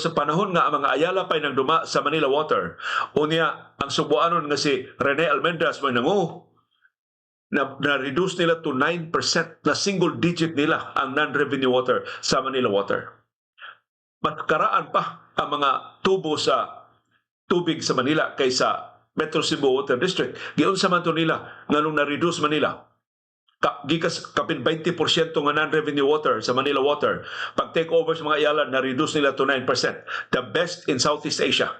sa panahon nga ang mga Ayala pa'y nagduma sa Manila Water, unya ang Sugbuanon nga si Rene Almendras mo nangu na, na-reduce nila to 9%, na single digit nila ang non-revenue water sa Manila Water. Mas karaan pa ang mga tubo sa tubig sa Manila kaysa Metro Cebu Water District. Giunsa man to nila nganong na-reduce Manila? Gikas kapin 20% nga non-revenue water sa Manila Water. Pag take over sa mga Ayala, na-reduce nila to 9%. The best in Southeast Asia.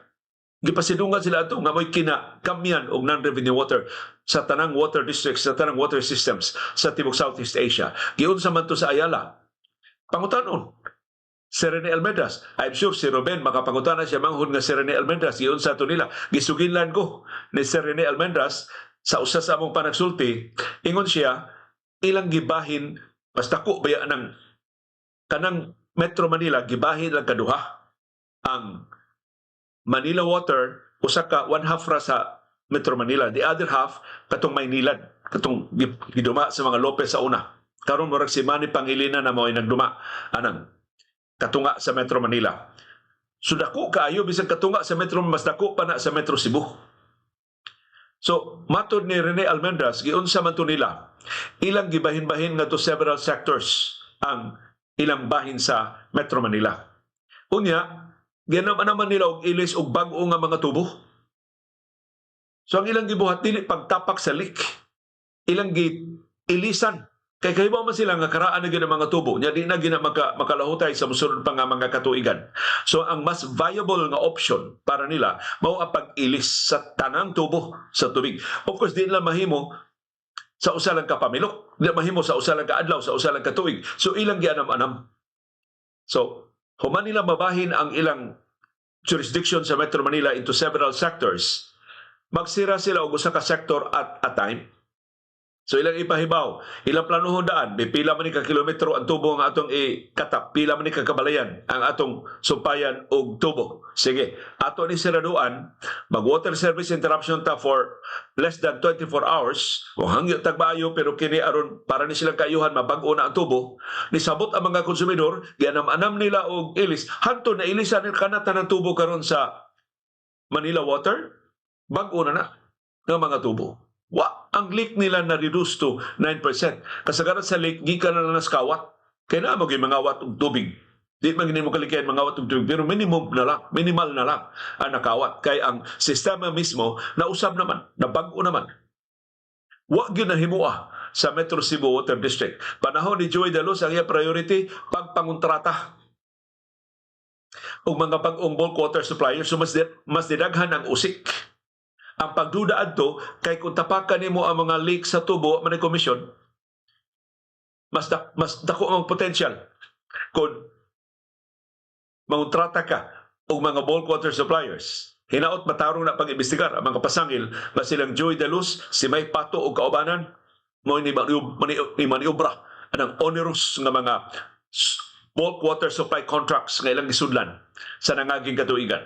Gipasidungan sila ato nga mo'y kinakamyan og non-revenue water sa tanang water districts, sa tanang water systems sa tibok Southeast Asia. Giunsa man to sa Ayala? Pangutanon si Rene Almendras. I'm sure si Ruben makapangutana siya manghud nga si Rene Almendras, giunsa to nila. Gisuginlan ko ni si Rene Almendras sa usa sa among panagsulti, ingon siya, ilang gibahin, basta ko baya ng kanang Metro Manila, gibahin lang kaduha ang Manila Water, usa ka one half ra sa Metro Manila. The other half katong Maynilad, katong giduma sa mga Lopez sa una. Karon murag si Manny Pangilinan na mao'y nagduma anang katunga sa Metro Manila. So dako kaayo bisan katunga sa Metro, mas dako pa na sa Metro Cebu. So matod ni Rene Almendras, giunsa man to nila? Ilang gibahin-bahin ngadto several sectors ang ilang bahin sa Metro Manila. Unya, gianam naman nila og ilis og bag-o nga mga tubo. So ang ilang gibuhat dili pagtapak sa leak. Ilang gi ilisan kay kahibaw man sila nga karaan na gyud ang mga tubo. Nya di na gina makalahutay sa mosunod pa nga mga katuigan. So ang mas viable nga option para nila mao ang pag-ilis sa tanang tubo sa tubig. Of course, di nila mahimo sa usa lang ka pamilok, di mahimo sa usa lang ka adlaw, sa usa lang ka tuig. So ilang gianam-anam. So human nila mabahin ang ilang jurisdiction sa Metro Manila into several sectors, magsira sila og usa ka sector at a time. So ilang ipahibaw, ilang planuhon daan, may pila man ni ka kilometro ang tubo ang atong ikatap, pila man ni ka kabalayan ang atong sumpayan og tubo. Sige, ato ni siraduan, mag water service interruption ta for less than 24 hours. Kung hangyo tagbayo, pero kini aron para ni silang kaayuhan, mabag-o na ang tubo. Nisabot ang mga konsumidor, gianam-anam nila og ilis. Hanto na ilisan nila kanata ng tubo karon sa Manila Water, bag-o na na ng mga tubo. Wa, ang leak nila na reduce to 9%. Kasagaran sa leak, gikan na lang kawat. Kaya na mo mangawat og tubig. Di man gini mo kalikayan mangawat og tubig, pero minimum na lang, minimal na lang ang nakawat. Kay ang sistema mismo, nausab naman, nabag-o naman. Wa gyud nahimua sa Metro Cebu Water District. Panahon ni Joey De Luz, ang iya priority pagpangontrata og mga bag-ong bulk water suppliers, so mas didaghan ang usik. Ang pagduda adto kay kung tapakan nimo ang mga leak sa tubo man komisyon, mas dako ang potential kung mangontrata ka og mga bulk water suppliers. Hinaot matarong na pag-imbestigar ang mga pasangil nga silang Joey De Luz, si May Pato og kaubanan mo ni maniobra anang onerous nga mga bulk water supply contracts nga ilang gisudlan sa nangaging katuigan.